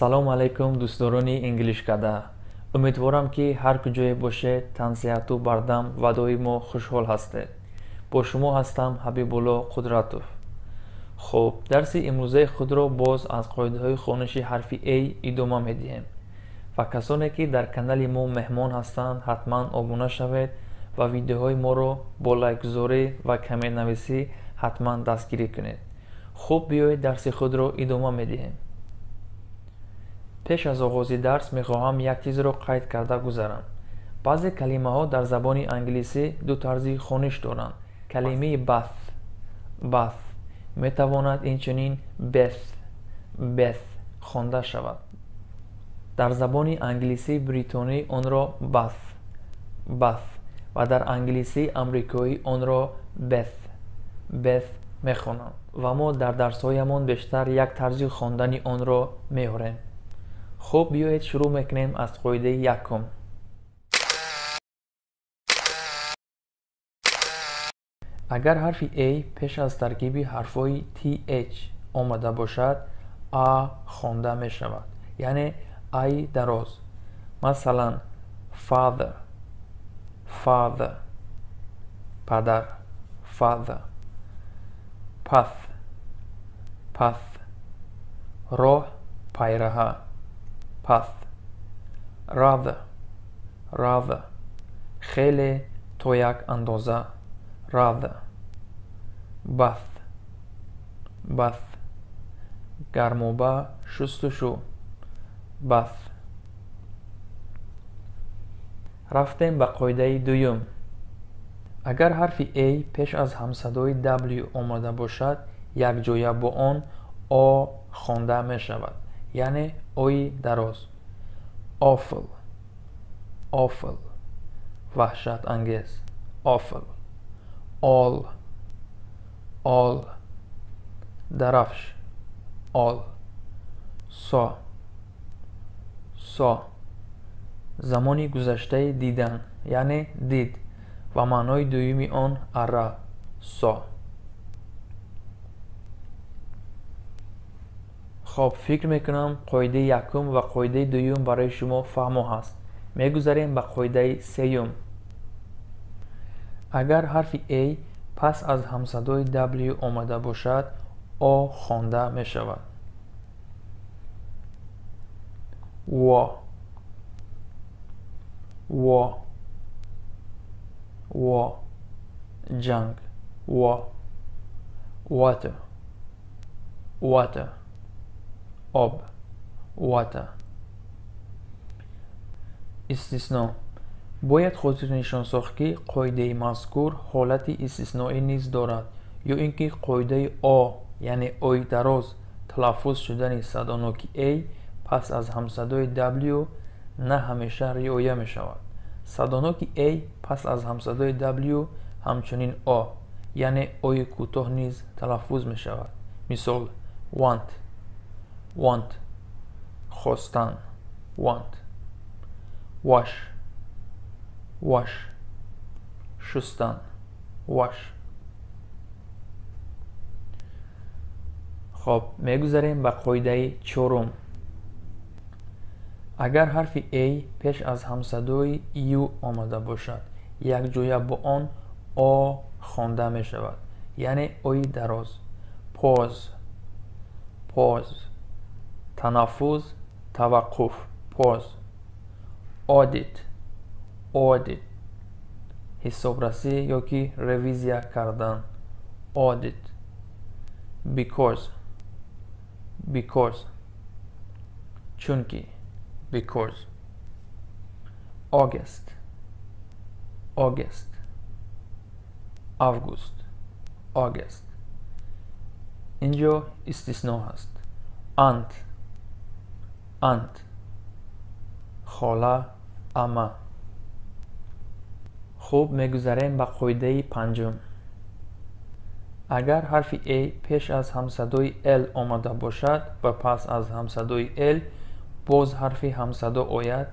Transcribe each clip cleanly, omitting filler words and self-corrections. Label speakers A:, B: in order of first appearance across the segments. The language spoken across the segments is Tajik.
A: Салом алайкум, дӯстдорони Инглишкада. Умедворам, ки ҳар куҷое бошед, тансиҳату бардам ва доимо хушҳол ҳастед. Бо шумо ҳастам Ҳабибулло Қудратов. Хуб, дарси имрӯзаи худро боз аз қоидаҳои хониши ҳарфи а идома медиҳем. Ва касоне ки дар канали мо меҳмон ҳастанд, ҳатман обуна шавед ва видеоҳои моро бо лайкгузорӣ ва комментнависӣ ҳатман дастгирӣ кунед. Хуб, биёед, дарси худро идома медиҳем. Пеш аз оғози дарс мехоҳам як чизро қайд карда гузарам. Баъзе калимаҳо дар забони англисӣ ду тарзи хониш доранд. Калимаи bath, bath метавонад инчунин beth, beth хонда шавад. Дар забони англисии бритонӣ онро bath, bath ва дар англисии амрикоӣ онро beth, beth мехонанд ва мо дар дарсҳоямон бештар як тарзи хондани онро меорем. Хуб, биёед, шурӯъ мекунем аз қоидаи якум. Агар ҳарфи a пеш аз таркиби ҳарфҳои th омада бошад, а хонда мешавад, яъне аи дароз. Масалан, father, father, падар, father. Path, path, роҳ, пайраҳа, path. Rather, rather, хеле, то як андоза, rather. Bath, bath, гармоба, шустушӯ, bath. Рафтем ба қоидаи дуюм. Агар ҳарфи a пеш аз ҳамсадои w омада бошад, якҷоя бо он о хонда мешавад, яъне ои дароз. Awful, awful, ваҳшатангез, awful. All, all, дарафш, all. Saw, saw, замони гузаштаи дидан, яъне дид ва маънои дуюми он арра, saw. Хоб, фикр мекунам, қоидаи якум ва қоидаи дуюм барои шумо фаҳмо ҳаст. Мегузарем ба қоидаи сеюм. Агар ҳарфи a пас аз ҳамсадои w омада бошад, о хонда мешавад. Во, во, во, ҷанг, во. Water, water, об, water. Истисно. Бояд хотирнишон сохт, ки қоидаи мазкур ҳолати истисноӣ низ дорад, ё ин ки қоидаи о, яъне ои дароз талаффуз шудани садоноки a пас аз ҳамсадои w на ҳамеша риоя мешавад. Садоноки a пас аз ҳамсадои w ҳамчунин о, яъне ои кӯтоҳ низ талаффуз мешавад. Мисол: want, want, хостан, want. Wash, wash, шустан, wash. Хоб, мегузарем ба қоидаи чорум. Агар ҳарфи a пеш аз ҳамсадои u омада бошад, якҷоя бо он о хонда мешавад, яъне ои дароз. Pause, pause, танаффуз, таваққуф, pause. Audit, audit, ҳисобрасӣ ёки ревизия кардан, audit. Because, because, чунки, because. August, August, август, August. Инҷо истисно ҳаст. Aunt, aunt, хола, ама. Хуб, мегузарем ба қоидаи панҷум. Агар ҳарфи a пеш аз ҳамсадои l омада бошад ва пас аз ҳамсадои l боз ҳарфи ҳамсадо ояд,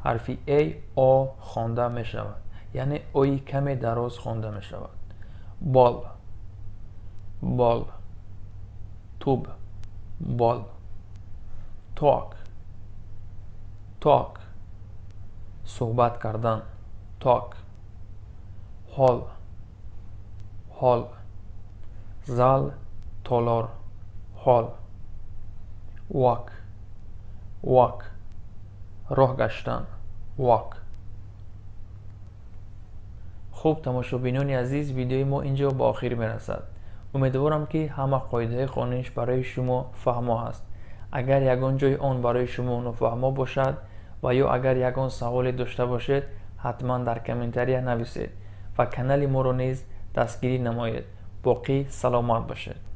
A: ҳарфи a о хонда мешавад, яъне ои каме дароз хонда мешавад. Ball, ball, туб, ball. Talk. Talk, суҳбат кардан, talk. Hall, hall, зал, толор, hall. Walk, walk, роҳ гаштан, walk. Хуб, тамошобинони азиз, видеои мо инҷо ба охир мерасад. Умедворам, ки ҳама қоидаҳои хониш барои шумо фаҳмо ҳаст. Агар ягон ҷои он барои шумо нофаҳмо бошад ва ё агар ягон саволе дошта бошед, ҳатман дар комментария нависед ва канали моро низ дастгирӣ намоед. Боқӣ саломат бошед.